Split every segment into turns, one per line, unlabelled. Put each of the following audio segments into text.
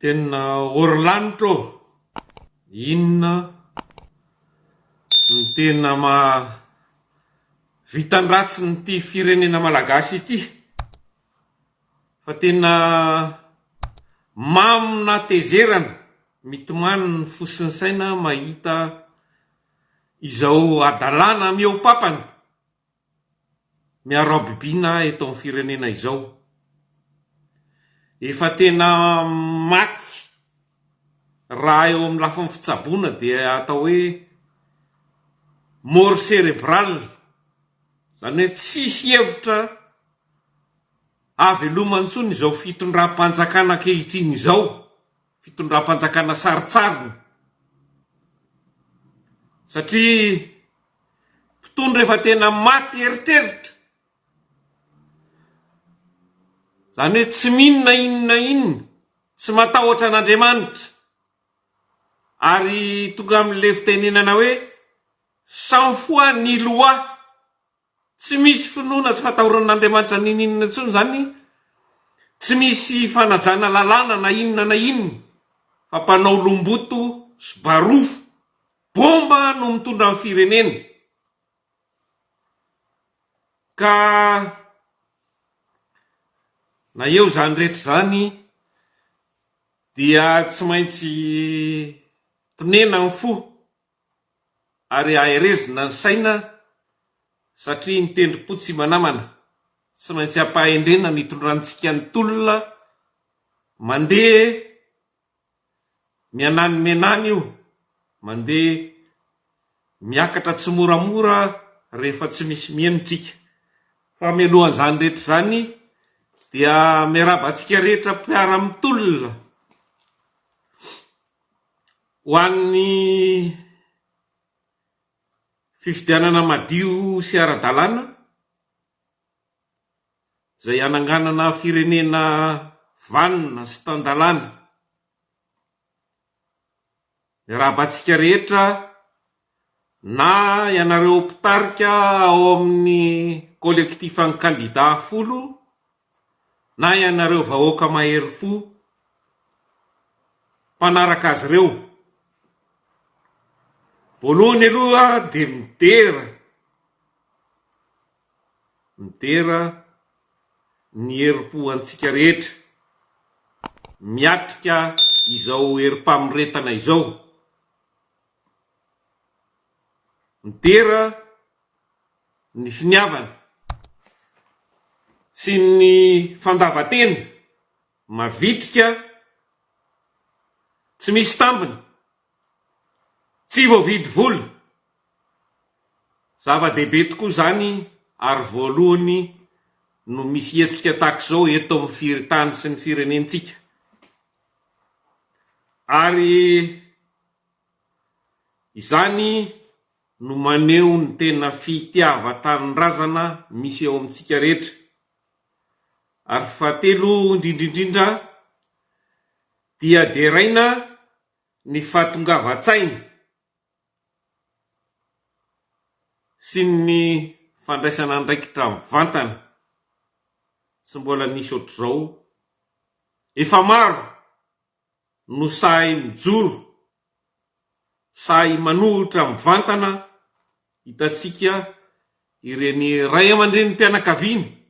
Tena ory lanitra ô! Inona no tena maha vitan-dratsin'ity firenena malagasy ity fa tena mamina tezerana, mitomany ny fo sy ny saina mahita izao hadalana mihoa-papana miaro habibiana eto amin'ny firenena izao. Efa tena maty raha eo amin'ny lafiny fitsaboana dia atao hoe mort cérébrale, izany hoe tsisy hevitra hahavelomana intsony izao fitondram-panjakana ankehitriny izao, fitondram-panjakana sarintsariny satria Mpitondra efa tena maty eritreritra. Izany hoe tsy mino na inona na inona, tsy matahotra an'Andriamanitra. Ary tonga amin'ilay fitenenana hoe sans foi ni loi. Tsy misy finoana, tsy fatahorana an'Andriamanitra n'inon'inona intsony izany, tsy misy fanajana lalàna na inona na inona, fa mpanao lomboto sy barofo, bomba no mitondra ny firenena. Ka na eo izany rehetra izany dia tsy maintsy tonena ny fo ary aherezina ny saina satria ny tendrom-po tsy manamana. Tsy maintsy ampahendrena ny hitondrantsika ny tolona mandeha mianany mianany io, mandeha miakatra tsimoramora rehefa tsy misy miheno tsika. Fa mialohan'izany rehetra izany dia miarahaba antsika rehetra mpiara-mitolona. Ho an'ny fifidianana madio sy ara-dalàna izay hananganana firenena vanona sy tan-dalàna. Miarahaba antsika rehetra na ianareo mpitarika ao amin'ny kolektifan'ny kandida folo na ianareo vahoaka mahery fo mpanaraka azy ireo. Voalohany aloha dia midera, midera ny herim-po antsika rehetra miatrika izao herim-pamoretana izao. Midera ny finiavana sy ny fandavan-tena mavitrika tsy misy tambiny, tsy voavidy vola. Zava-dehibe tokoa izany ary voalohany no misy hetsika tahaka izao eto amin'ny firitany sy ny firenentsika. Ary izany no maneho ny tena fitiavan-tanindrazana misy eo amintsika rehetra. Ary fahatelo indrindra indrindra dia deraina ny fahatongavan-tsaina sy ny fandraisana andraikitra mivantana. Tsy mbola nisy ohatr'izao. Efa maro no sahy mijoro, sahy manohitra mivantana, hitantsika ireny ray aman-drenim-pianakaviana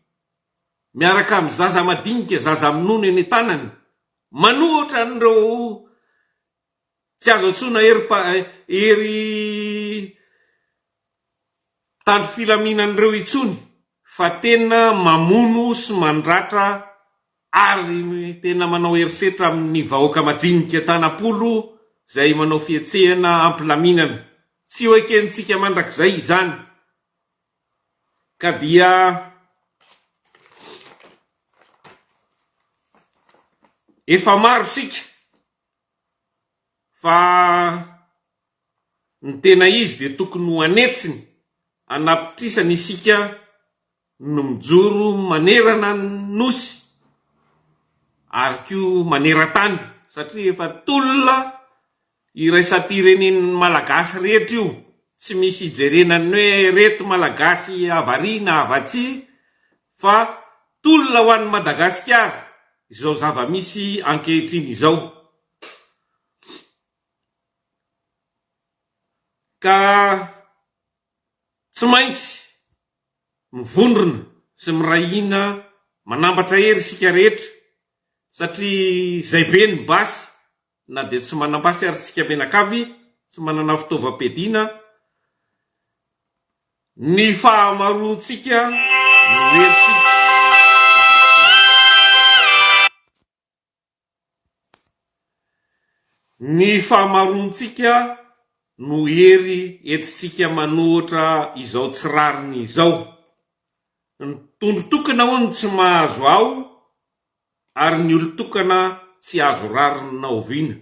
miaraka amin'ny zaza madinika, zaza minono eny an-tanany, manohitra an'ireo tsy azo antsoina hery hery mpitandro filaminana ireo intsony fa tena mamono sy mandratra ary tena manao herisetra amin'ny vahoaka majinika tanam-polo izay manao fihetsehana ampilaminana. Tsy ho ekentsika mandrakizay izany ka dia efa maro isika fa ny tena izy dia tokony ho an'hetsiny, an'apitrisany isika no mijoro manerana ny Nosy ary koa maneran-tany satria efa tolona iraisam-pirenen'ny Malagasy rehetra io, tsy misy ijerena ny hoe reto Malagasy avaria na avatsia fa tolona ho an'i Madagasikara izao zava-misy ankehitriny izao. Ka tsy maintsy mivondrona sy miray hina manambatra hery isika rehetra satria izay be ny basy na dia tsy manam-basy ary isika mianakavy, tsy manana fitaovam-piadiana, ny fahamaroantsika no herintsika. Ny fahamaroantsika no hery entintsika manohitra izao tsy rariny izao. Ny tondro tokana hono tsy mahazo aho ary ny olon-tokana tsy azo rariny na oviana.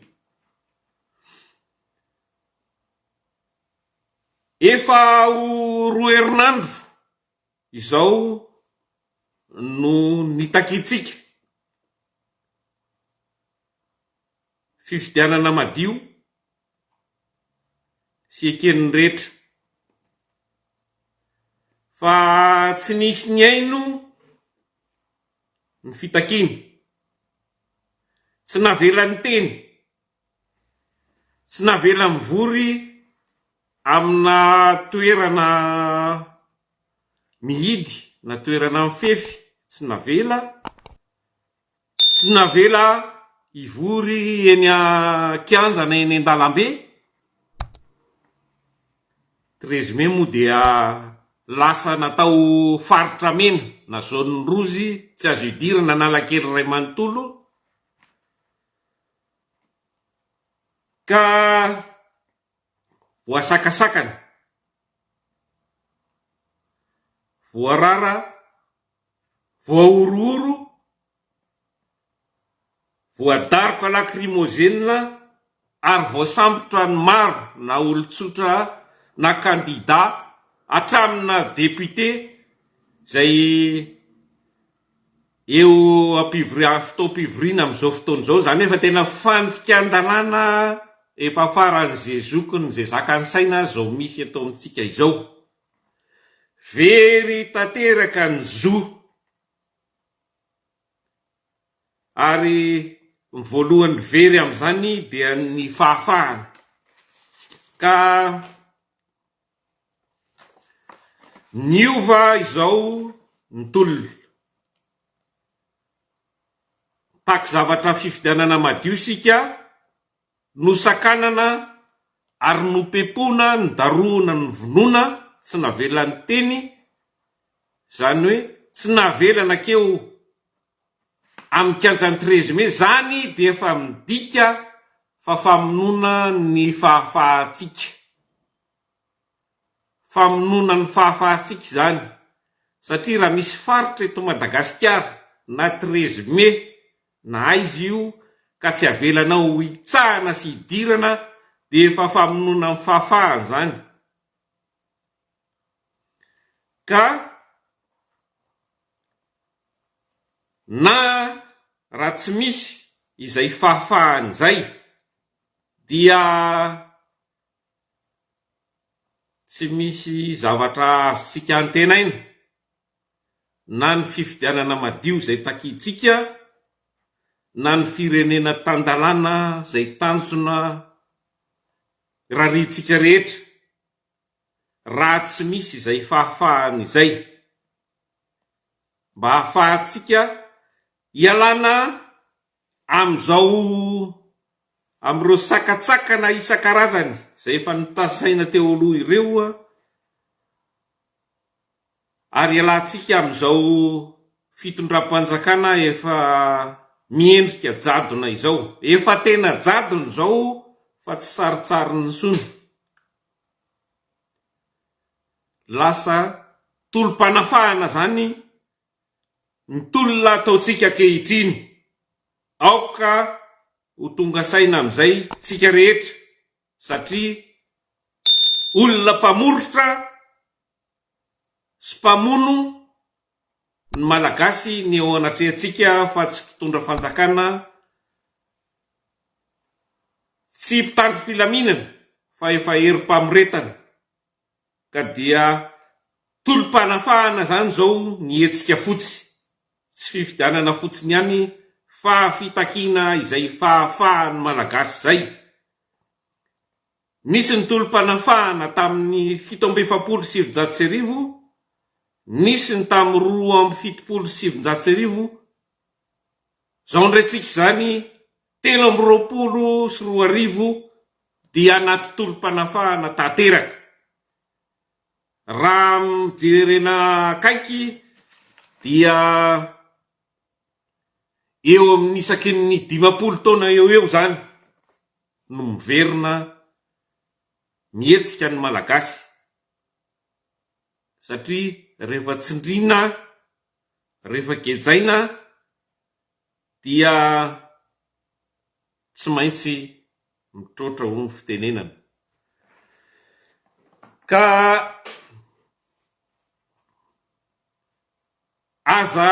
Efa ho roa herinandro izao no nitakiantsika fifidianana madio sy eken'ny rehetra fa tsy nisy nihaino ny fitakiana, tsy navela niteny, tsy navela mivory amina toerana mihidy na toerana mifefy, tsy navela, tsy navela hivory eny an-kianja na eny an-dalambe. 13 mai moa dia lasa natao faritra mena na zone rouge tsy azo idirana Analakely iray manontolo ka voasakasakana, voarara, voahorohoro, voadaroka lakrimôzenina ary voasambotra ny maro na olon-tsotra na kandida hatramina député izay eo am-pivoria fotoam-pivoriana amin'izao fotoana izao, izany hoe efa tena fandikan-dalàna efa faran'izay zokiny izay zakan'ny saina izao misy eto amintsika izao. Very tanteraka ny zo ary ny voalohany very amin'izany dia ny fahafahana ka niova izao ny tolona. Mitaky zavatra fifidianana madio isika Nosakanana ary nopepoina nodarohina novonoina tsy navela niteny, izany hoe tsy navela nankeo amin'ny kianjan'ny 13 mai, izany dia efa midika fa famonoana ny fahafahantsika. Famonoana ny fahafahantsika izany satria raha misy faritra eto Madagasikara na 13 mai na aiza io ka tsy avelanao hitsahana sy hidirana dia efa famonoana ny fahafahana izany ka na raha tsy misy izay fahafahana izay dia Tsy misy zavatra azontsika antenaina na ny fifidianana madio izay takintsika na ny firenena tan-dalàna izay tanjona rariantsika rehetra raha tsy misy izay fahafahana izay mba hahafahantsika hialana Amin'izao, amin'ireo sakantsakana isan-karazany izay efa notasaina teo aloha ireo, ary ialantsika amin'izao fitondram-panjakana efa miendrika jadona izao. Efa tena jadona izao fa tsy sarintsariny intsony. Lasa tolom-panafahana izany Ny tolona ataontsika ankehitriny, aoka ho tonga saina amin'izay tsika rehetra satria olona mpamoritra sy mpamono ny Malagasy ny eo anatrehantsika fa tsy mpitondra fanjakana, tsy mpitandro filaminana fa efa herim-pamoretana. Ka dia tolom-panafahana izany izao ny hetsika fotsy. Tsy fifidianana fotsiny ihany fa fitakiana izay fahafahan'ny Malagasy izay. Nisy ny tolom-panafahana tamin'ny 1947, nisy ny tamin'ny 1972, izao indray tsika izany 2023 dia anaty tolom-panafahana tanteraka. Raha jerena akaiky dia eo amin'ny isaky ny 50 taona eo ho eo izany no miverina mihetsika ny Malagasy satria rehefa tsindriana, rehefa gejaina dia tsy maintsy mitroatra hoy ny fitenenana. Ka aza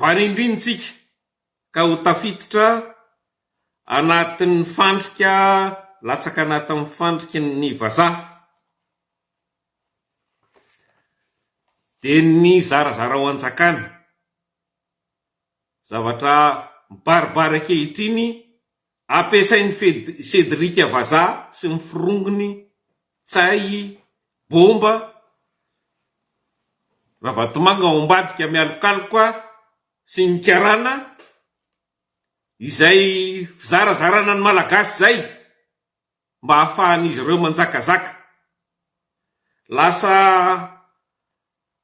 vanindrintsika ka ho tafiditra anatin'ny fandrika latsaka anatin'ny fandriky ny vazaha dia ny zarazarao anjakana. Zavatra mibaribary ankehitriny ampiasain'i Cédric vazaha sy ny forongony Tsay, bomba, Ravatomanga ao ambadika mialokaloka sy ny karana izay fizarazarana ny Malagasy izay mba hahafahan'izy ireo manjakazaka. Lasa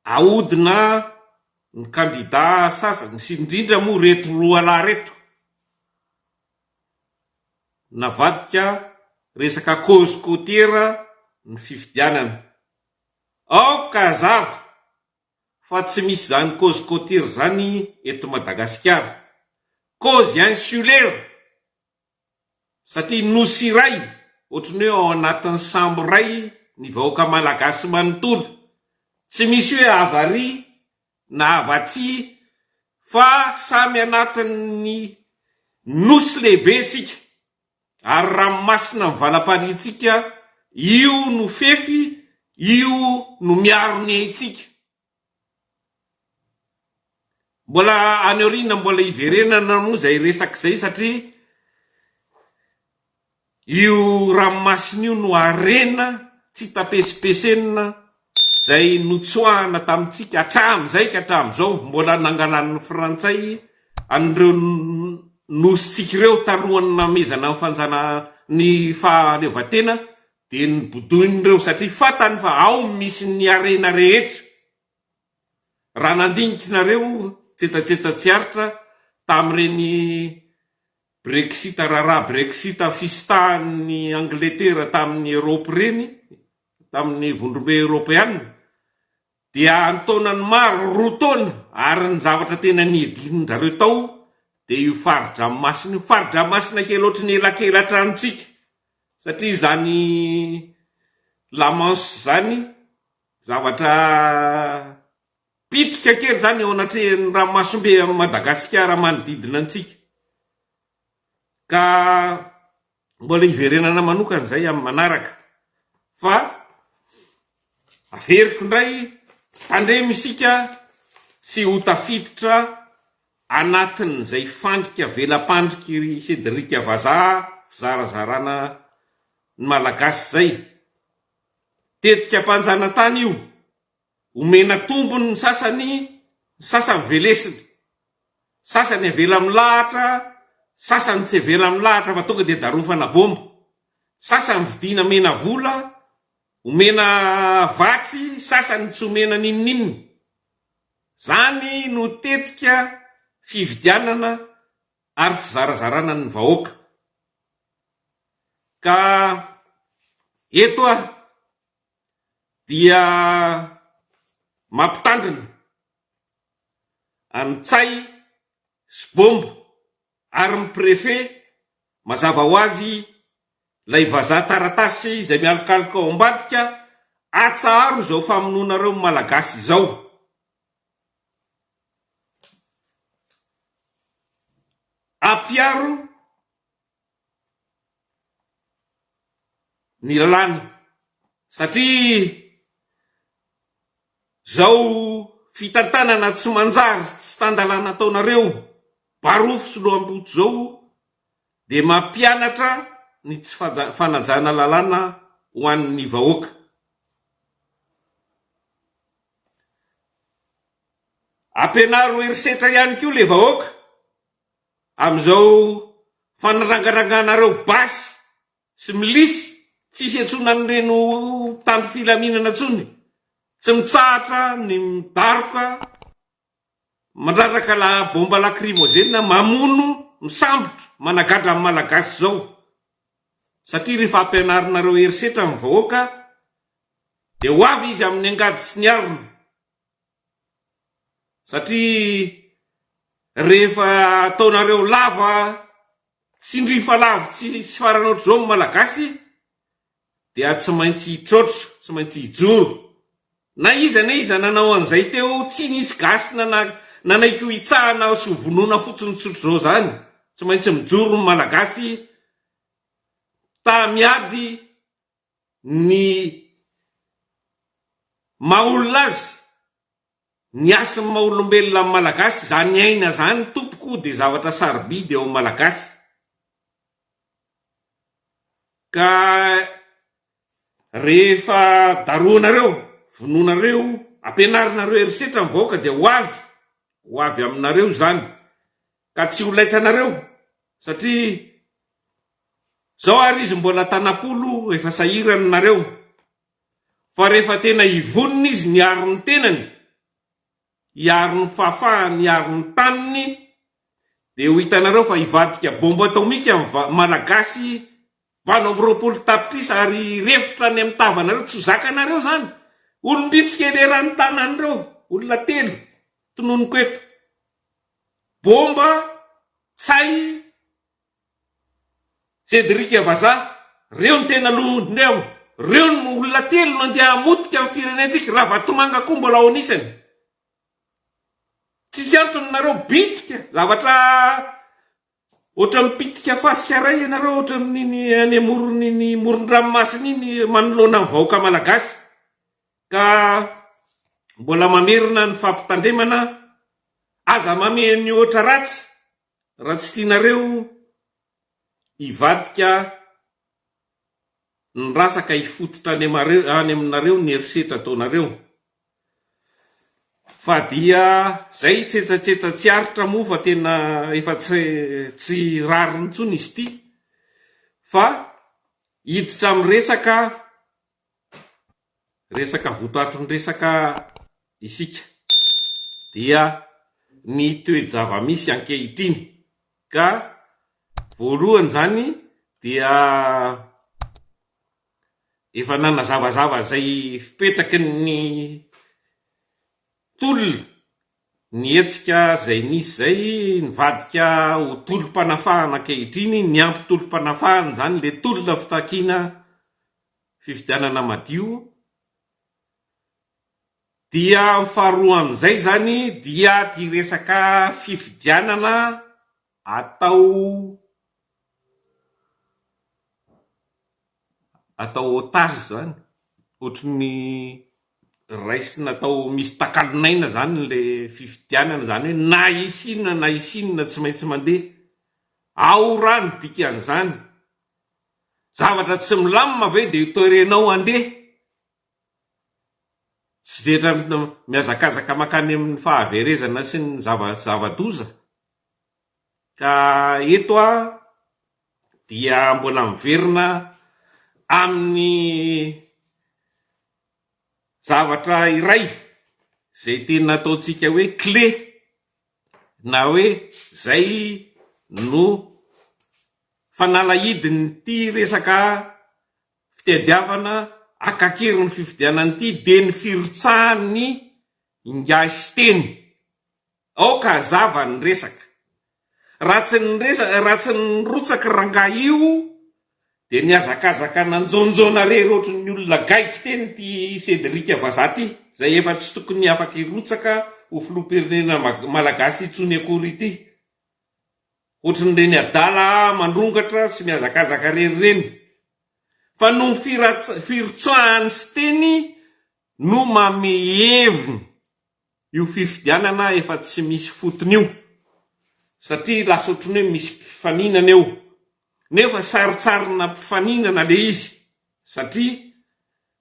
ahodina ny kandida sasany sy indrindra moa ireto roalahy ireto navadika resaka cause côtière ny fifidianana. Aoka hazava fa tsy misy izany cause côtière izany eto Madagasikara. Cause insulaire satria nosy iray ohatran'ny hoe ao anatin'ny sambo iray ny vahoaka malagasy manontolo. Tsy misy hoe avaria na avatsia fa samy anatin'ny nosy lehibe isika ary ranomasina mivalam-parihintsika, io no fefy, io no miaro ny aintsika. Mbola any aoriana mbola hiverenana moa izay resaka izay satria io ranomasina io no harena tsy hita pesipesenina izay notsoahana tamintsika hatramin'izay ka hatramin'izao mbola nangalan'ny frantsay an'ireo nosintsika ireo talohan'ny namezana ny fanjana ny fahaleovantena dia nobodoin'ireo satria fantany fa ao misy ny harena rehetra. Raha nandinika nareo tsetsatsetsa tsy aritra tamin'ireny Brexit raharaha Brexit fisitahan'ny Angletera tamin'ny Europe ireny, tamin'ny vondrombe Eoropeana, dia an-taonany maro, roa taona, ary ny zavatra tena niedin-dRareo tao dia io fari-dranomasina io, fari-dranomasina kely ohatry ny elakelan-tranontsika, satria izany La Manche izany zavatra pitika kely izany eo anatrehan'ny ranomasimbe amin'i Madagasikara manodidina antsika, ka mbola hiverenana manokana izay amin'ny manaraka fa averiko indray tandremo isika tsy ho tafiditra anatin'izay fandrika vela-pandriky ry Cédric vazaha fizarazarana ny Malagasy izay. Tetika mpanjanatany io, omena tombony ny sasany, ny sasany velesina. Sasany avela milahatra, sasany tsy avela milahatra fa tonga dia darofana bomba. Sasany vidiana mena vola, omena vatsy, sasany tsy omena n'inon'inona. Zany no tetika fividianana ary fizarazarana ny vahoaka. Ka eto aho dia mampitandrina an'i Ntsay sy Bomba ary ny Préfet mazava ho azy ilay vazaha taratasy izay mialokaloka ao ambadika, atsaharo izao famonoanareo ny Malagasy izao. Ampiaro ny lalàna satria zao fitantanana tsy manjary tsy tan-dalàna ataonareo barofo sy loham-boto zao dia mampianatra. ny tsy fanajana lalàna ho an'ny vahoaka. Ampianaro herisetra ihany koa le vahoaka amin'izao fanrangaranganareo basy sy milisy tsisy iantsoana an'ireny mpitandro filaminana intsony, tsy mitsahatra ny midaroka, mandraraka la bomba lacrymogène, mamono, misambotra, managadra ny Malagasy izao satria rehefa ampianarinareo herisetra ny vahoaka dia ho avy izy amin'ny angady sy ny arina. Satria rehefa ataonareo lava tsindrifa lavo tsy sy farany ohatr'izao ny Malagasy dia tsy maintsy hitroatra, tsy maintsy hijoro. Na iza na iza nanao an'izay teo tsy nisy gasy nanaiky ho hitsahana sy ho vonoina fotsiny tsotr'izao izany. Tsy maintsy mijoro ny Malagasy ta miady ny maha olona azy, ny hasin'ny maha olombelona amin'ny Malagasy, izany aina izany tompoko dia zavatra sarobidy eo amin'ny Malagasy. Ka rehefa darohanareo, vonoinareo, ampianarinareo herisetra ny vahoaka dia ho avy, ho avy aminareo izany. Ka tsy ho laitranareo satria Zao ary izy mbola tanapolo efa sahirana nareo fa rehefa tena hivonona izy niaro ny tenany, hiaro ny fahafahany, hiaro ny taniny dia ho hitanareo fa hivadika bombe atomika ny malagasy 28 tapitrisa ary hirefotra any amin'ny tavanareo, tsy ho zakanareo zany, olom-bitsy kely eran'ny tanan'ireo, olona telo tononiko eto, bomba, tsay, Cédric vazaha, reo ny tena lohon'ireo, reo ny olona telo no andeha hamotika ny firenentsika, Ravatomanga koa mbola ao anisany. Tsisy antony nareo bitika, zavatra ohatran'ny mipitika fasika ray ianareo ohatran'iny any amoron'iny moron-dranomasina iny manoloana ny vahoaka malagasy. Ka mbola mamerina ny fampitandremana, aza mamehy ny ohatra ratsy. Raha tsy tianareo hivadika ny rasa ka hifototra any aminareo ny herisetra ataonareo. Fa dia zay tsetsatsetsa tsy aritra moa fa tena efa tsy tsy rariny intsony izy ity fa hiditra amin'ny resaka resaka votoatin-dresaka isika dia ny toe-java-misy ankehitriny ka voalohany izany dia efa nanazavazava izay fipetraky ny tolona ny hetsika izay nisy izay nivadika ho tolom-panafahana ankehitriny, niampy tolom-panafahana izany ilay tolona fitakiana fifidianana madio dia ny faharoa amin'izay izany dia ity resaka fifidianana atao atao otage izany, ohatry ny raisina atao misy takalon'aina izany ilay fifidianana, izany hoe na hisy inona na hisy inona tsy maintsy mandeha, ao raha ny dikan'izany. Zavatra tsy milamina ve dia toerenao handeha? Tsy zetra mihazakazaka mankany amin'ny fahaverezana sy ny zava-doza? Ka eto aho dia mbola miverina amin'ny zavatra iray izay tena ataontsika hoe clé na hoe izay no Fanalahidin'ity resaka fitadiavana haka-kery ny fifidianana ity dia ny firotsahan'ny ingahy Siteny. Aoka hazava ny resaka. Raha tsy niresa, raha tsy nirotsaka rangahy io dia nihazakazaka nanjaonjaona rery ohatry ny olona gaigy teny ity Cédric vazaha ity, izay efa tsy tokony afaka hirotsaka ho filoham-pirenena malagasy intsony akory ity. Ohatrin'ireny adala mandrongatra sy mihazakazaka rery ireny. Fa noho ny firotsahan'i Siteny no mamehy heviny io fifidianana efa tsy misy fotony io. Satria lasa ohatrin'ny hoe misy mpifaninana eo. Nefa sarintsarina mpifaninana le izy satria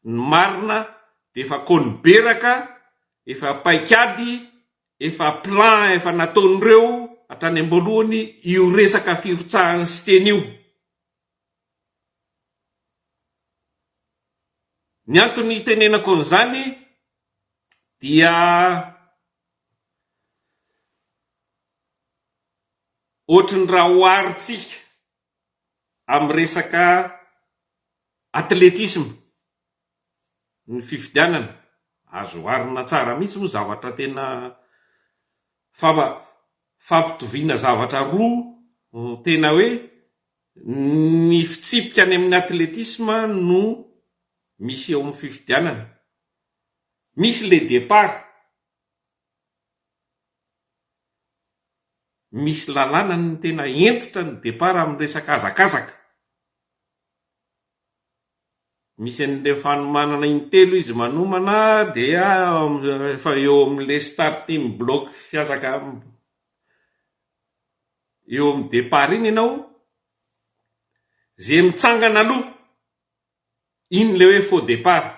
ny marina dia efa koniberaka, efa paikady, efa plan efa nataon'ireo hatrany am-boalohany io resaka firotsahan'i Siteny io. Ny antony itenenako an'izany dia ohatry ny raha oharintsika amin'ny resaka atletisme ny fifidianana, azo oharina tsara mihitsy moa zavatra tena fampitoviana zavatra roa tena hoe Ny fitsipika any amin'ny atletisme no misy eo amin'ny fifidianana. Misy le départ. Misy lalàna ny tena hentitra ny départ amin'ny resaka hazakazaka. Misy an'le fanomanana intelo izy manomana dia efa eo amin'le starting block fihazaka eo amin'ny départ iny ianao, ze mitsangana aloha, iny le hoe faux départ.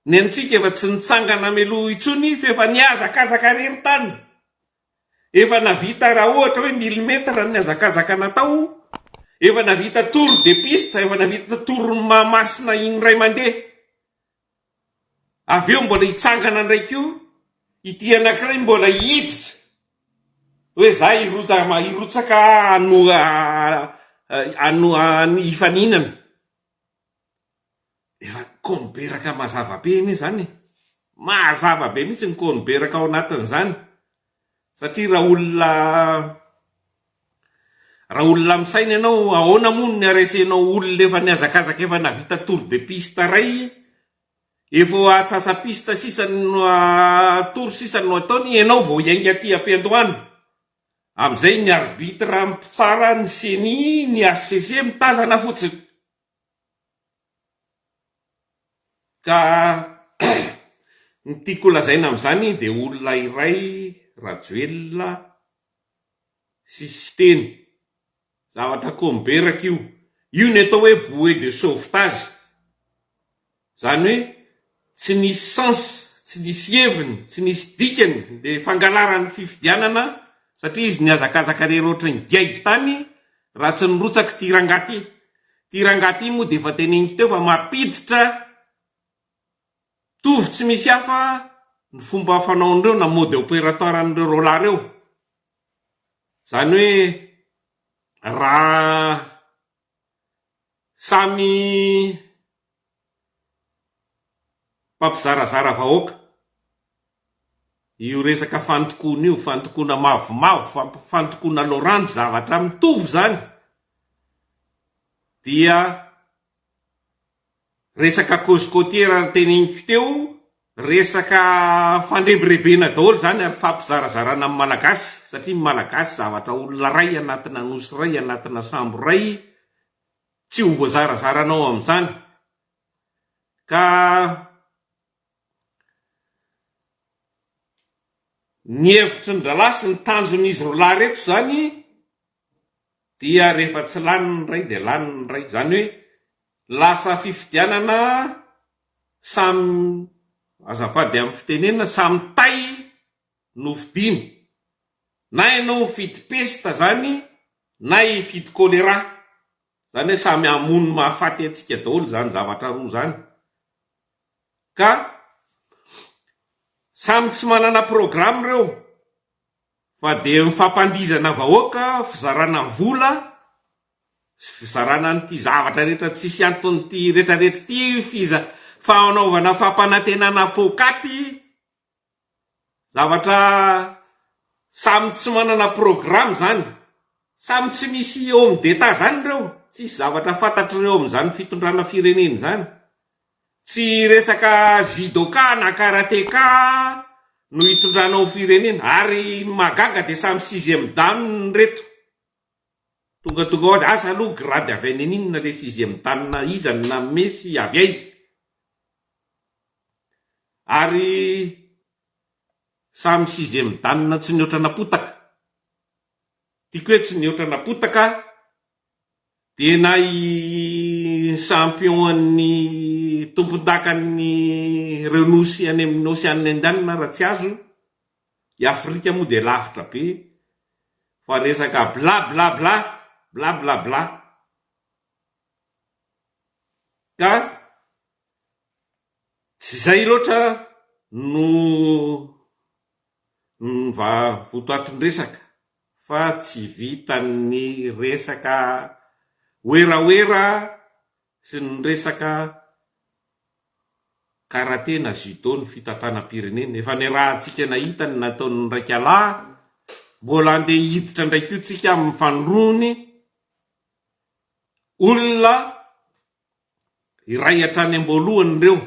Ny antsika efa tsy nitsangana mialoha intsony fa efa nihazakazaka rery tany. Efa navita raha ohatra hoe millimètre ny hazakazaka natao, efa navita tour de piste, efa navita tour Mahamasina indray mandeha. Avy eo mbola hitsangana indray koa ity anankiray mbola hiditra hoe za hirotsaka hirotsaka hano hifaninana. Efa kôniberaka mazava be anie izany e! Mazava be mihitsy ny kôniberaka ao anatin'izany satria raha olona Raha olona misaina ianao, ahoana moa no niaresenao olona efa nihazakazaka efa nahavita tour de piste iray, efa ho atsasa-piste sisa no tour sisa no ataony, ianao vao hiainga aty am-piandohana. Amin'izay ny arbitre mpitsara, ny ceni, ny HCC mitazana fotsiny. Ka ny tiako holazaina amin'izany dia olona iray Rajoelina sy Siteny. Zavatra kômiberaka io. Io ny atao hoe bouée de sauvetage. Izany hoe tsy nisy sens, tsy nisy heviny, tsy nisy dikany le fangalarany fifidianana satria izy nihazakazaka rery ohatry ny gaigy tany raha tsy nirotsaka ity rangahy ity. Ity rangahy ity moa dia efa teneniko teo fa mampiditra mitovy tsy misy hafa ny fomba fanaon'ireo na mode opératoire an'ireo roalahy ireo. Izany hoe raha samy mpampizarazara vahoaka io resaka fandokoana io, fandokoana mavomavo, fandokoana loranjy, zavatra mitovy izany dia Resaka cause côtière teneniko teo, resaka fandrebirebena daholo izany ary fampizarazarana amin'ny Malagasy satria ny Malagasy zavatra olona iray anatina nosy iray, anatina sambo iray tsy ho voazarazaranao amin'izany. Ka ny hevitry ny dralahy sy ny tanjon'izy roalahy ireto izany dia rehefa tsy lany ny iray dia lany ny iray. Izany hoe lasa fifidianana samy, azafady amin'ny fitenenana, samy tay no fidiana. Na ianao mifidy pesta izany na hifidy choléra. Izany hoe samy hamono mahafaty antsika daholo izany zavatra roa izany. Ka samy tsy manana programme ireo. Fa dia ny fampandihizana vahoaka, fizarana vola sy fizarana an'ity zavatra rehetra tsisy antony ity retraretra ity, fiza fanaovana fampanantenana poakaty, zavatra samy tsy manana programme izany, samy tsy misy homme d'Etat izany ireo, tsisy zavatra fantatr'ireo amin'izany fitondrana firenena izany. Tsy resaka judoka na karateka no hitondranao firenena ary ny mahagaga dia samy sixième dan reto. Tongatonga ho azy, asa aloha grade avy any aninona le sixième dan iza no nanome sy avy aiza. Ary samy sixième dan tsy nihoatra napotaka. Tiako hoe tsy nihoatra napotaka. Dia na i champion an'ny tompondakan'ny ireo nosy any amin'ny Ocean Indian ara tsy azo, i Afrika moa dia lavitra be fa resaka bla bla bla, bla bla bla. Ka tsy izay loatra no ny votoatin-dresaka fa tsy vitan'ny resaka werawera sy ny resaka karate na judo ny fitantanam-pirenena. Efa niarahantsika nahita ny nataon'ny raikalahy, mbola andeha hiditra indray koa tsika amin'ny fanoroany olona iray hatrany am-boalohany ireo,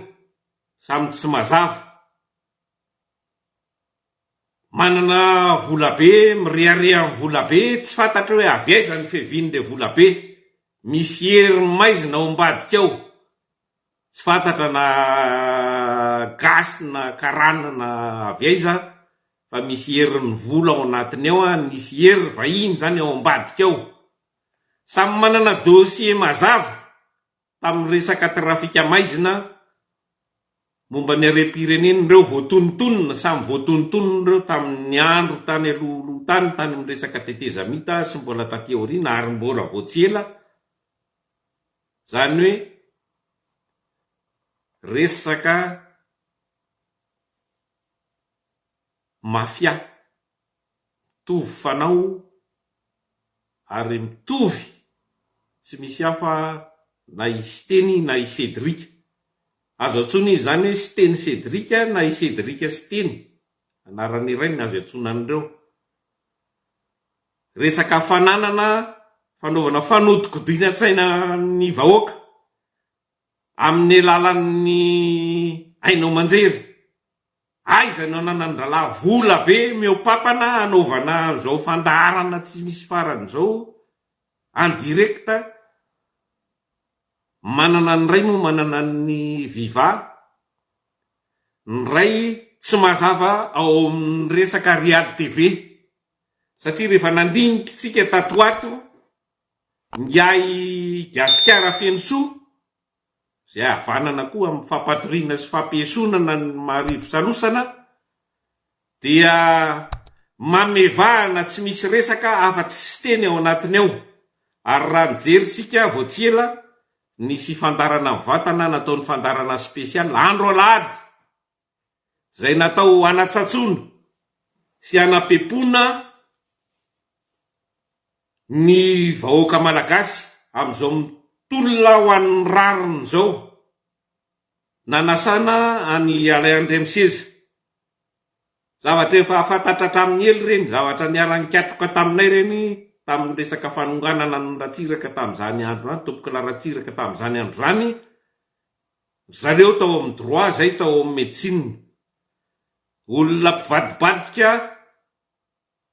samy tsy mazava. Manana volabe, mirehareha amin'ny volabe, tsy fantatra hoe avy aiza ny fiavian'ilay volabe. Misy hery maizina ao ambadika ao. Tsy fantatra na gasy na karana na avy aiza fa misy herin'ny vola ao anatiny ao, nisy hery vahiny izany ao ambadika ao. Samy manana dossier mazava tamin'ny resaka trafika maizina momba ny harem-pirenena ireo voatonontonona, samy voatonontonona ireo tamin'ny andro tany alohaloha tany, tany amin'ny resaka tetezamita sy mbola taty aoriana ary mbola vao tsy ela, izany hoe resaka mafia. Mitovy fanao ary mitovy tsy misy hafa na i Siteny na i Cédric. Azo antsoina izy izany hoe Siteny Cédric na i Cédric Siteny. Anarana iray ny azo iantsoana an'ireo. Resaka fananana, fanaovana fanodikodinan-tsaina ny vahoaka amin'ny alalan'ny haino aman-jery. Aiza no ananan-drahalahy vola be mihoa-papana hanaovana an'izao fandaharana tsy misy farany izao en direct? Manana ny iray moa manana ny Viva, ny iray tsy mazava ao amin'ny resaka Real TV satria rehefa nandinika isika tato ho ato ingahy Gasikara Fenosoa izay havanana koa amin'ny fampatoriana sy fampiesonana ny marivo salosana dia mamevahana tsy misy resaka afa-tsy Siteny ao anatiny ao ary raha nijery isika vao tsy ela nisy fandaharana mivantana nataon'ny fandaharana spécial andro alahady izay natao hanatsatsoana sy hanapepona ny vahoaka malagasy amin'izao mitolona ho an'ny rariny izao, nanasana an'i Alain Andriamiseza. Zavatra efa fantatra hatramin'ny ela ireny, zavatra niara-nikatroka taminay ireny tamin'ny resaka fanonganana an'i Ratsiraka tamin'izany andro izany, Tompokolahy Ratsiraka tamin'izany andro izany, ry zareo tao amin'ny droit, izay tao amin'ny médecine. Olona mpivadibadika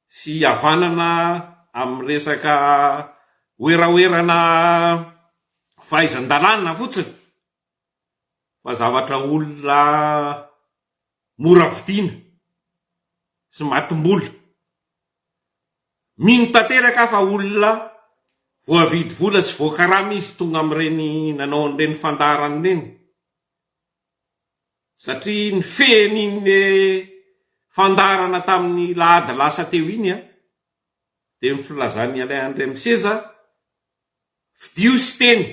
sy havanana amin'ny resaka werawera-na fahaizan-dalàna fotsiny fa zavatra olona mora vidiana sy matim-bola. Mino tanteraka aho fa olona voavidy vola sy voakarama izy tonga amin'ireny nanao an'ireny fandaharana ireny. Satria ny fehin'iny fandaharana tamin'ny lahady lasa teo iny dia ny filazan'i Alain Andriamiseza, fidio Siteny,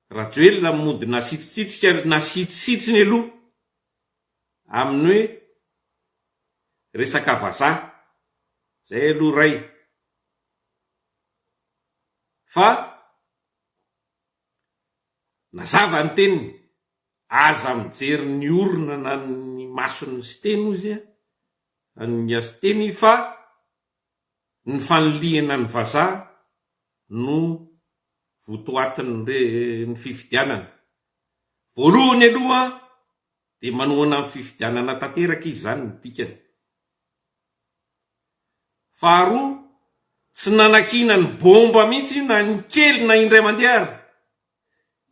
Rajoelina mody nasitritsitsika nasitrisitriny aloha amin'ny hoe resaka vazaha, zay aloha ray fa Nazava ny teniny, aza mijery ny orona na ny mason'ny Siteny hozy an'i Siteny fa ny fanilihana ny vazaha no votoatin'ny fifidianana. Voalohany aloha dia manohana ny fifidianana tanteraka izy izany ny dikany. Faharoa, tsy nanakiana ny bomba mihitsy io na ny kely na indray mandeha ary.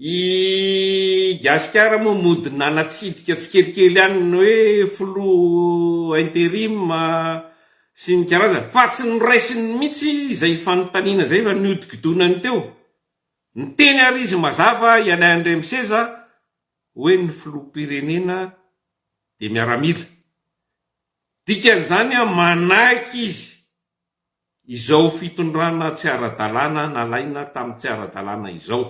I Gasikara moa mody nanatsidika tsikelikely ihany ny hoe filoha interim. sy ny karazany fa tsy noraisiny mihitsy izay fanontaniana izay fa nihodinkodinany teo. Niteny ary izy mazava i Alain Andriamiseza hoe ny filoham-pirenena dia miaramila. Dikan'izany manaiky izy izao fitondrana tsy ara-dalàna nalaina tamin'ny tsy ara-dalàna izao.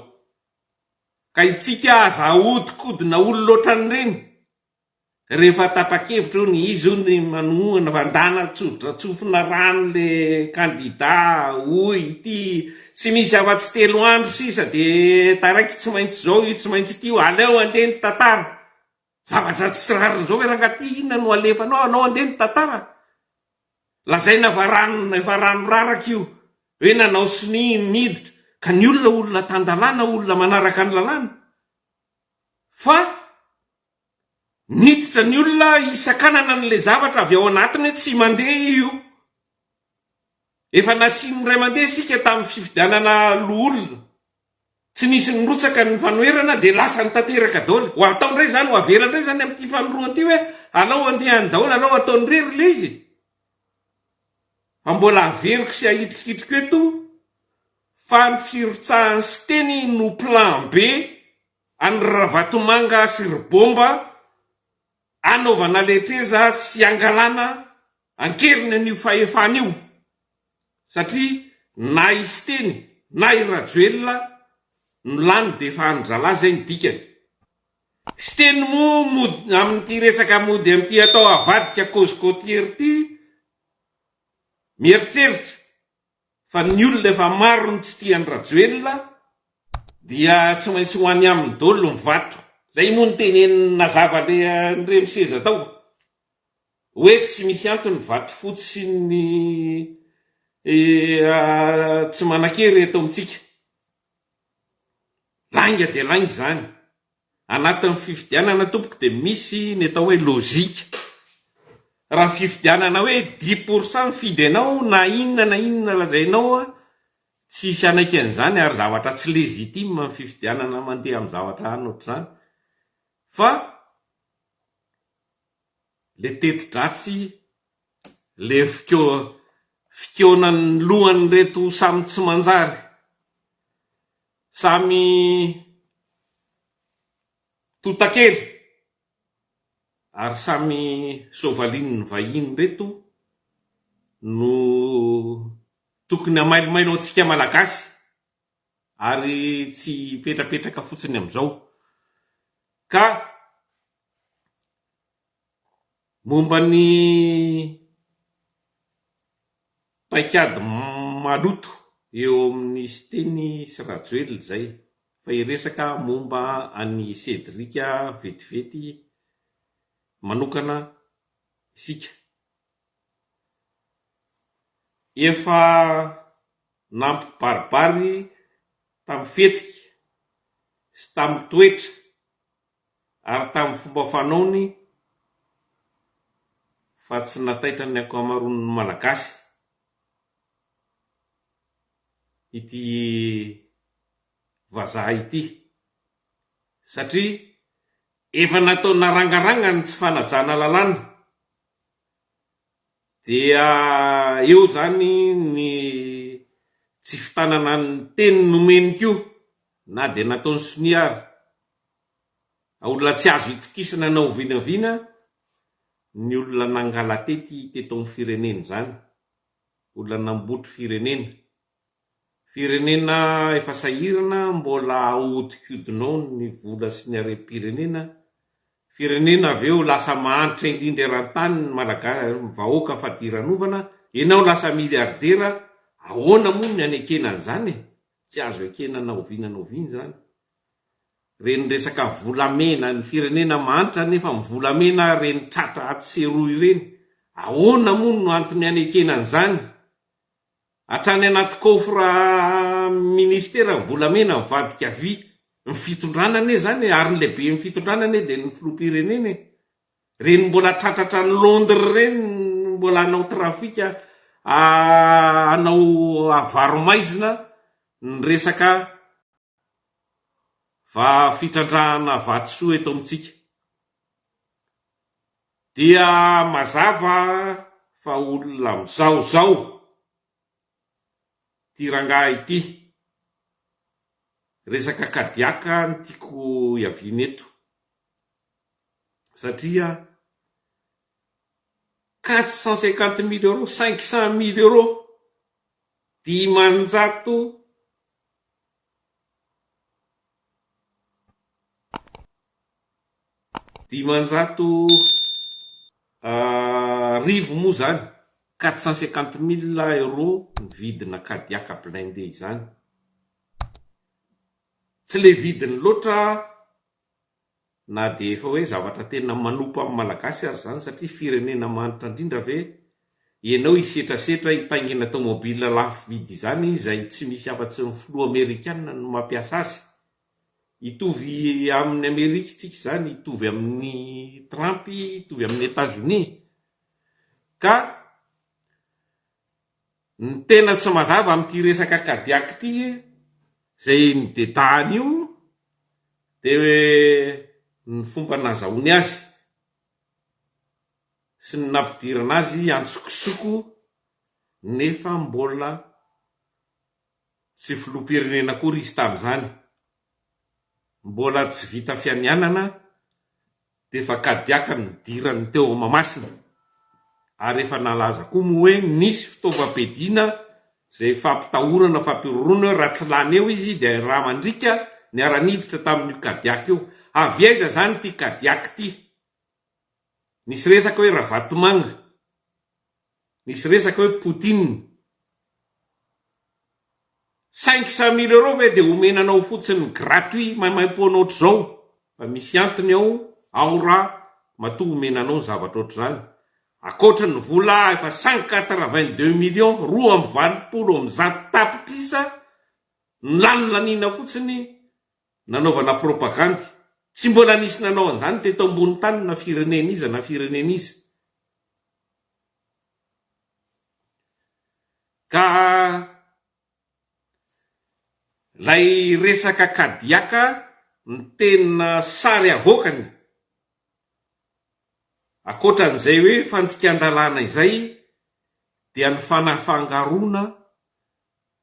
Ka itsika aza ahodikodina olona ohatran'ireny rehefa tapa-kevitra hono izy hono ny manohana fa ndana tsodratsofina rano le kandida hoy ity tsy misy afa-tsy telo andro sisa de taraiky tsy maintsy izao io tsy maintsy ity io aleo andeha ny tantara. Zavatra tsy rariny izao ve rangaha ty inona no alefanao anao andeha ny tantara. Lazaina fa rano efa rano raraka io hoe nanao sonia niditra ka ny olona olona tan-dalàna olona manaraka ny lalàna fa niditra ny olona hisakanana an'ilay zavatra avy ao anatiny hoe tsy mandeha io. Efa nasian'ny ray aman-dreny isika tamin'ny fifidianana loholona. Tsy nisy nirotsaka ny fanoherana dia lasa nitanteraka daholo. Ho atao indray izany, ho avela indray izany amin'ity fanoroana ity hoe alao andeha any daholo, alao ataony irery ilay izy. Fa mbola averiko sy ahitrikitriko eto fa ny firotsahan'i Siteny no plan B an'i Ravatomanga sy ry Bomba hanaovana letreza sy hangalana ankeriny an'io fahefana io satria na i Siteny na i Rajoelina no lany dia efa an-dralahy izay ny dikany. Siteny moa mody amin'ity resaka mody amin'ity atao avadika cause côtière ity mieritreritra fa ny olona efa maro no tsy tia an'i Rajoelina dia tsy maintsy ho any aminy daholo ny vato. Zay moa no teneniny nazava le an'ireny miseza tao hoe tsy misy antony vato fotsy sy ny tsy manan-kery eto amintsika. Lainga dia lainga izany. Anatin'ny fifidianana tompoko dia misy ny atao hoe logique. Raha fifidianana hoe dix pour cent mifidy anao na inona na inona lazainao tsy hisy hanaiky an'izany ary zavatra tsy légitime ny fifidianana mandeha amin'ny zavatra any ohatr'izany fa le teti-dratsy le fikaonan'ny lohan'ireto samy tsy manjary Samy tontakely ary samy soavalin'ny vahiny ireto no tokony hamailomailo antsika Malagasy ary tsy hipetrapetraka fotsiny amin'izao ka Momba ny paikady maloto eo amin'i Siteny sy Rajoelina izay fa hiresaka momba an'i Cédric vetivety manokana isika. Efa nampibaribary tamin'ny fihetsika sy tamin'ny toetra ary tamin'ny fomba fanaony fa tsy nataitra ny ankamaroan'ny Malagasy ity vazaha ity satria efa natao narangaranga ny tsy fanajana lalàna dia eo izany ny tsy fitanana ny teny nomeny koa na dia nataony sonia ary. Olona tsy azo itokisana na oviana oviana ny olona nangala-tety teto amin'ny firenena izany, olona nambotry firenena. Firenena efa sahirana mbola ahodikodina ao ny vola sy ny harem-pirenena, firenena avy eo lasa mahantra indrindra eran-tany ny Malagasy, ny vahoaka fadiranovana, ianao lasa milliardaire, ahoana moa ny hanekena an'izany e? Tsy azo ekena na oviana na oviana izany. Reny resaka volamena, ny firenena mahantra nefa ny volamena reny tratra atsy sy eroa ireny, ahoana moa no antony hanekena an'izany? Hatrany anaty coffre ministera ny volamena mivadika vy, ny fitondrana anie izany e, ary ny lehiben'ny fitondrana anie dia ny filoham-pirenena e. Reny mbola tratra hatrany Londres ireny mbola hanao trafic hanao avaro-maizina ny resaka va fitrandrahana vatosoa eto amintsika. Dia mazava Fa olona mizaozao ity rangahy ity. Resaka Kadiaka no tiako hiaviana eto satria 450 mille euros, 500 mille euros, 500 500 moa izany, 450 mille euros ny vidina Kadiaka blindé izany. Tsy le vidiny loatra na dia efa hoe zavatra tena manompa amin'ny Malagasy ary izany satria firenena mahantra indrindra ve ianao hisetrasetra hitaingina tomobile lafo vidy izany izay tsy misy afa-tsy ny filoha amerikana no mampiasa azy? Hitovy amin'i Amerika tsika izany, hitovy amin'i Trump, hitovy amin'i Etazonia. Ka ny tena tsy mazava amin'ity resaka Kadiak ity izay nidedahany io dia ny fomba nazahoany azy sy ny nampidirana azy antsokosoko nefa mbola Tsy filoham-pirenena akory izy tamin'izany. Mbola tsy vita fianianana dia efa kadiaka nidirany teo Mahamasina. Ary efa nalaza koa moa hoe nisy fitaovam-piadiana izay fampitahorana, fampihorohoroana hoe raha tsy lany eo izy dia rà mandriaka niara-niditra tamin'io kadiaka io. Avy aiza izany ity kadiaka ity? Nisy resaka hoe Ravatomanga. Nisy resaka hoe Poutine. 500 mille euros ve dia omena anao fotsiny gratuit maimaimpoana ohatr'izao? Fa misy antony ao, ao ra matoa omena anao ny zavatra ohatr'izany. Ankoatra ny vola efa 182 millions, 182 tapitrisa, nolanilaniana fotsiny nanaovana propagandy. Tsy mbola nisy nanao an'izany teto ambony tany na firenena iza na firenena iza. Ka ilay resaka kadiaka ny tena sary avoakany, ankoatran'izay hoe fandikan-dalàna izay dia ny fanafangaroana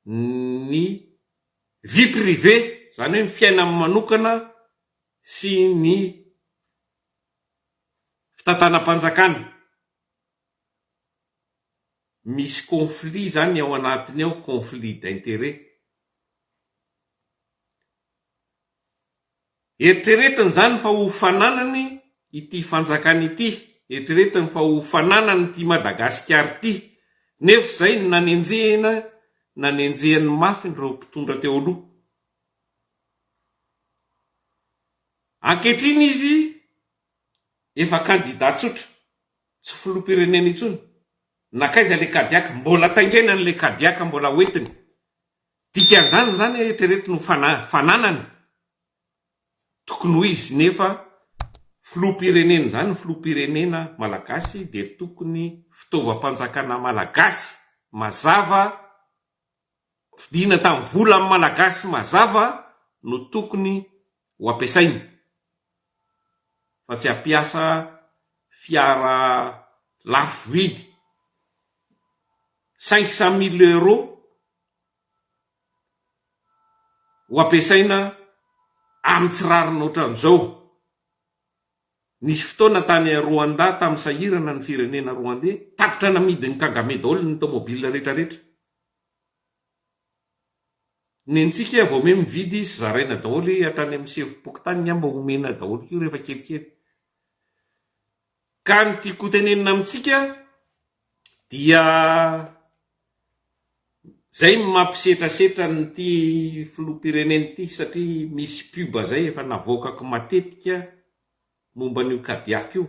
ny vie privée, izany hoe ny fiainany manokana sy ny fitantanam-panjakana. Misy conflit izany ao anatiny ao, conflit d'intérêt. Eritreretiny izany fa ho fananany ity fanjakana ity, eritreretiny fa ho fananany ity Madagasikara ity, nefa izay no nanenjehina, nanenjehiny mafy ireo mpitondra teo aloha. Ankehitriny izy efa kandida tsotra, tsy filoham-pirenena intsony. Nankaiza ilay kadiaka? Mbola taingenany ilay kadiaka mbola hoentiny. Dikan'izany izany eritreretiny ho fananany. Tokony ho izy nefa filoham-pirenena izany, filoham-pirenena malagasy dia tokony fitaovam-panjakana malagasy mazava, vidiana tamin'ny volan'ny malagasy mazava no tokony ho ampiasaina fa tsy hampiasa fiara lafo vidy 500 mille euros ho ampiasaina amin'ny tsy rariny ohatran'izao. Nisy fotoana tany Rwanda tamin'ny sahirana ny firenena Rwandais, tapitra namidin'i Kagame daholo ny tomobile retraretra. Nentsika vao me mividy sy zaraina daholo hatrany amin'ny sefom-pokontany ngamba omena daholo koa rehefa kelikely. Ka ny tiako hotenenina amintsika dia zay no mampisetrasetra an'ity filoham-pirenena ity satria misy pub zay efa navoakako matetika momba an'io Kadiak io,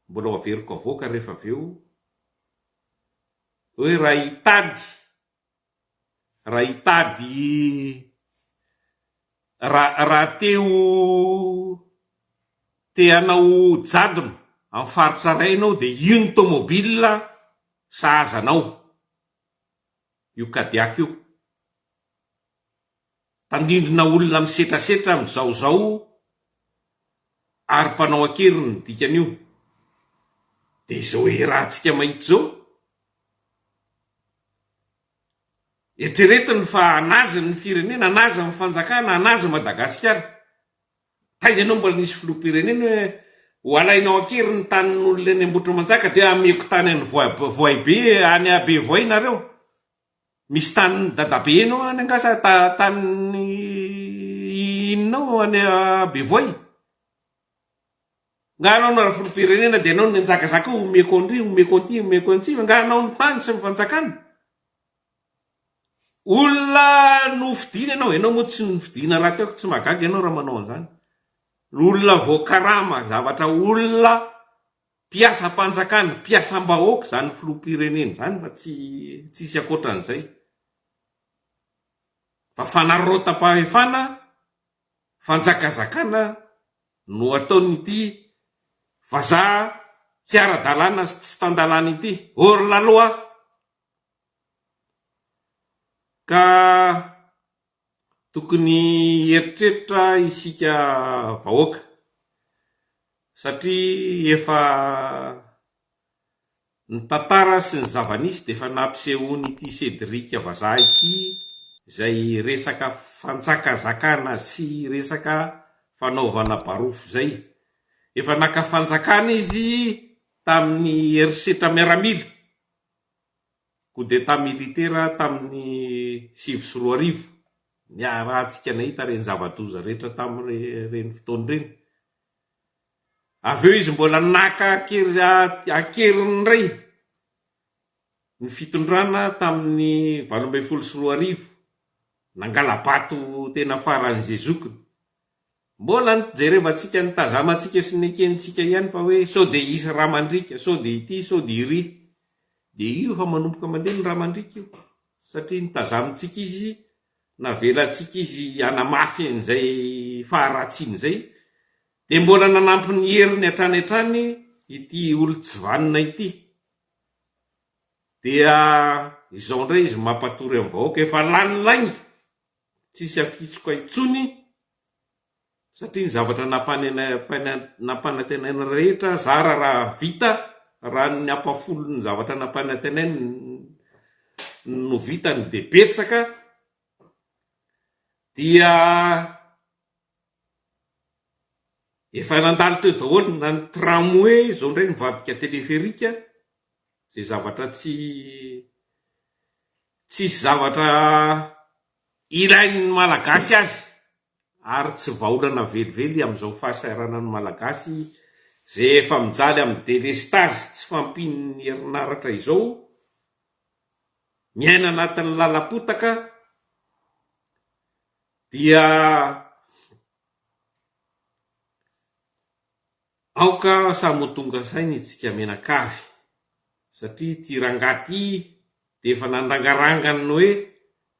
mbola ho averiko avoaka rehefa avy eo, hoe raha hitady, raha hitady, raha raha te ho te hanao jadona amin'ny faritra iray ianao dia io ny tomobile sahaza anao, io Kadiak io. Tandindona olona misetrasetra mizaozao ary mpanao an-keriny ny dikan'io. Dia izao iarahantsika mahita izao. Eritreretiny fa an'azy ny firenena, an'azy ny fanjakana, an'azy Madagasikara. Taiza ianao mbola nisy filoham-pirenena hoe ho alainao an-kery ny tanin'olona eny Ambohitrimanjaka dia ameko tany any Voay be any Bevoay nareo. Misy tanin'i dadabe enao any angaha sa tanin'i inona ao any Bevoay? Nga anao no filoham-pirenena dia anao no nianjakazaka hoe omeko an-dry, omeko an'ity, omeko an'itsy, nga anao ny tany sy ny fanjakana? Olona nofidiana ianao, ianao moa tsy nofidiana rahateo ka tsy mahagaga ianao raha manao an'izany. Olona voakarama, zavatra olona mpiasam-panjakana, mpiasam-bahoaka izany filoham-pirenena izany fa tsy tsisy ankoatran'izay. Fa fanararaotam-pahefana, fanjakazakana no ataon'ity vazaha tsy ara-dalàna sy tsy tan-dalàna ity, hors la loi. Ka tokony hieritreritra isika vahoaka satria efa ny tantara sy ny zava-nisy dia efa nampisehoan'ity Cédric vazaha ity izay resaka fanjakazakana sy resaka fanaovana barofo izay. Efa naka fanjakana izy tamin'ny herisetra miaramila. Coup d'Etat militaire tamin'ny 2009, niarahantsika nahita ireny zava-doza rehetra tamin'ireny fotoana ireny. Avy eo izy mbola naka an-keriny indray ny fitondrana tamin'ny 2018, nangala-bato tena faran'izay zokiny. Mbola nijerevantsika nitazamantsika sy nekentsika ihany fa hoe sao dia hisy rà mandriaka, sao dia ity, sao dia iry. Dia io efa manomboka mandeha ny rà mandriaka io satria nitazamintsika izy, navelantsika izy hanamafy an'izay faharatsiany izay, dia mbola nanampy ny heriny hatrany hatrany ity olon-tsy vanona ity. Dia izao indray izy mampatory amin'ny vahoaka, efa lany lainga. Tsisy afitsoka intsony satria ny zavatra nampanantenaina rehetra zara raha vita raha ny ampahafolon'ny zavatra nampanantenaina no vitany dia betsaka dia efa nandalo teo daholo na ny tramway izao indray nivadika téléphérique izay zavatra tsy tsisy zavatra ilain'ny Malagasy azy ary tsy vahaolana velively amin'izao fahasahiranan'ny Malagasy izay efa mijaly amin'ny delestazy tsy fahampian'ny herinaratra izao, miaina anatin'ny lalam-potaka dia Aoka samy ho tonga saina itsika mianakavy satria ity rangahy ity dia efa nandrangaranga ny hoe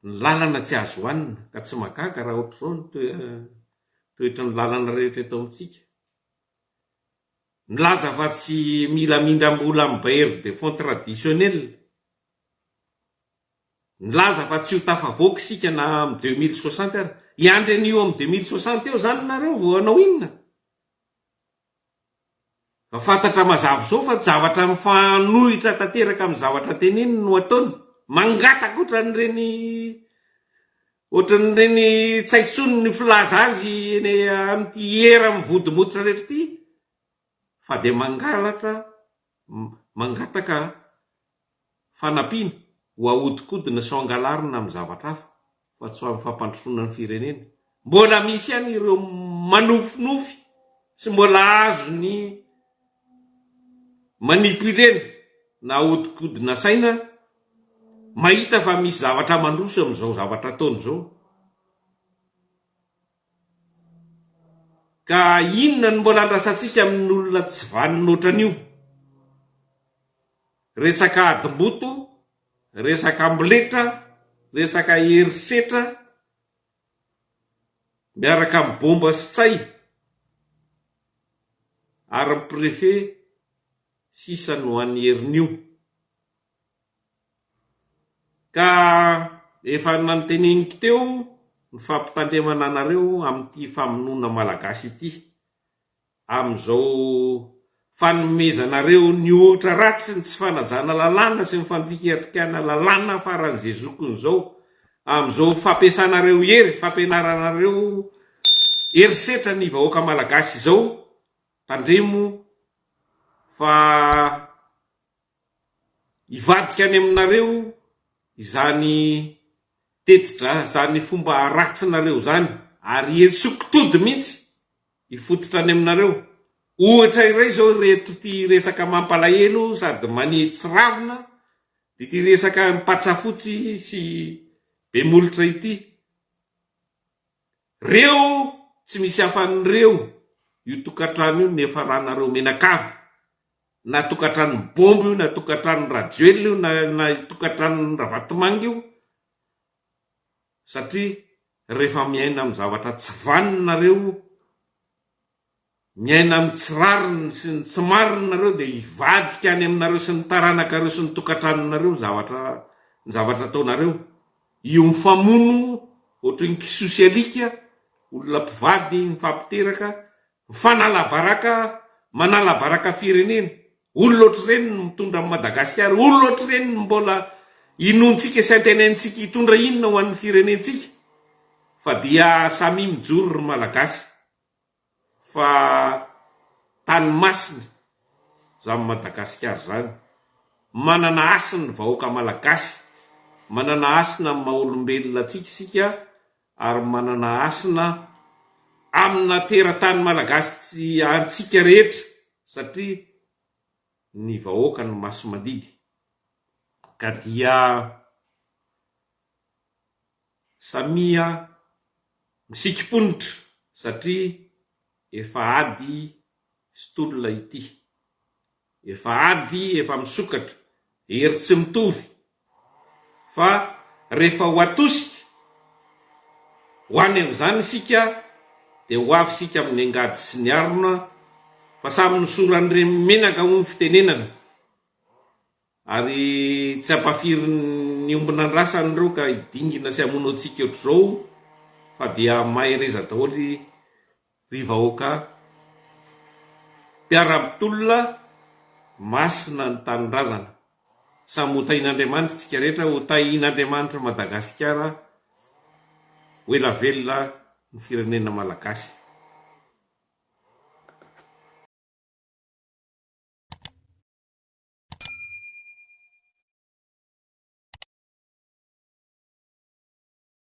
ny lalana tsy azo hohanina ka tsy mahagaga raha ohatr'izao ny toetry ny lalana rehetra eto amintsika. Milaza fa tsy mila mindram-bola amin'ny bailleur de fonds traditionnel. Nilaza fa tsy ho tafavoaka isika na amin'ny 2060 ary. Hiandry an'io amin'ny 2060 eo izany nareo vao hanao inona? Fa fantatra mazava izao fa zavatra mifanohitra tanteraka amin'ny zavatra teneniny no ataony. Mangataka ohatran'ireny ohatran'ireny tsy haiko intsony ny filaza azy eny amin'ity era mivodimototra rehetra ity fa dia mangalatra mangataka fanampiana ho ahodikodina sy ho angalarina amin'ny zavatra hafa fa tsy ho amin'ny fampandrosoana ny firenena. Mbola misy ihany ireo manofinofy sy mbola azony manipuler-na na ahodikodina saina mahita fa misy zavatra mandroso amin'izao zavatra ataony izao. Ka inona no mbola andrasantsika amin'ny olona tsy vanona ohatran'io? Resaka adim-boto, resaka amboletra, resaka herisetra miaraka amin'ny bomba sy tsay ary ny préfet sisa no any herin'io. Ka efa nanteneniko teo ny fampitandremana anareo amin'ity famonoana Malagasy ity. Amin'izao fanomezanareo ny ohatra ratsy ny tsy fanajana lalàna sy ny fandikadikana lalàna faran'izay zokiny izao amin'izao fampiasanareo hery fampianaranareo herisetra ny vahoaka malagasy izao tandremo fa hivadika any aminareo izany tetidra izany fomba ratsinareo izany ary hetsoko tody mihitsy Hifototra any aminareo. Ohatra iray izao ireto ity resaka mampalahelo sady manitsy ravina dia ity resaka Mpatsafotsy sy Bemolotra ity. Reo tsy misy afan'ireo io tokantrano io niafaranareo menakavy na tokantranon'i Bomba io na tokantranon'i Rajoelina io na na tokantranon'i Ravatomanga io satria rehefa miaina amin'ny zavatra tsy vanona nareo, miaina amin'ny tsy rariny sy ny tsy marina nareo dia hivadika any aminareo sy ny taranakareo sy ny tokantranonareo zavatra ny zavatra ataonareo. Io mifamono ohatry ny kisoa sy alika, olona mpivady mifampiteraka, mifanala baraka, manala baraka firenena. Olona ohatr'ireny no mitondra an'i Madagasikara, olona ohatr'ireny no mbola inoantsika sy antenaintsika hitondra inona ho an'ny firenentsika? Fa dia samia mijoro ry Malagasy fa tany masina izany Madagasikara izany, manana hasina ny vahoaka Malagasy, manana hasina amin'ny maha olombelona antsika isika ary manana hasina amina teratany Malagasy antsika rehetra satria ny vahoaka no masi-mandidy ka dia samia misikim-ponitra satria efa ady sy tolona ity. Efa ady efa misokatra, hery tsy mitovy fa rehefa ho atosika ho any amin'izany isika dia ho avy isika amin'ny angady sy ny arona fa samy nosoran'ireny menaka hoy ny fitenenana ary tsy ampafirin'ny ombin'andrasana ireo ka hidingina sy hamono antsika ohatr'izao fa dia mahereza daholo Ry vahoaka mpiara-mitolona, masina ny tanindrazana. Samy ho tahin'Andriamanitra tsika rehetra, ho tahin'Andriamanitra Madagasikara, ho ela velona ny firenena Malagasy.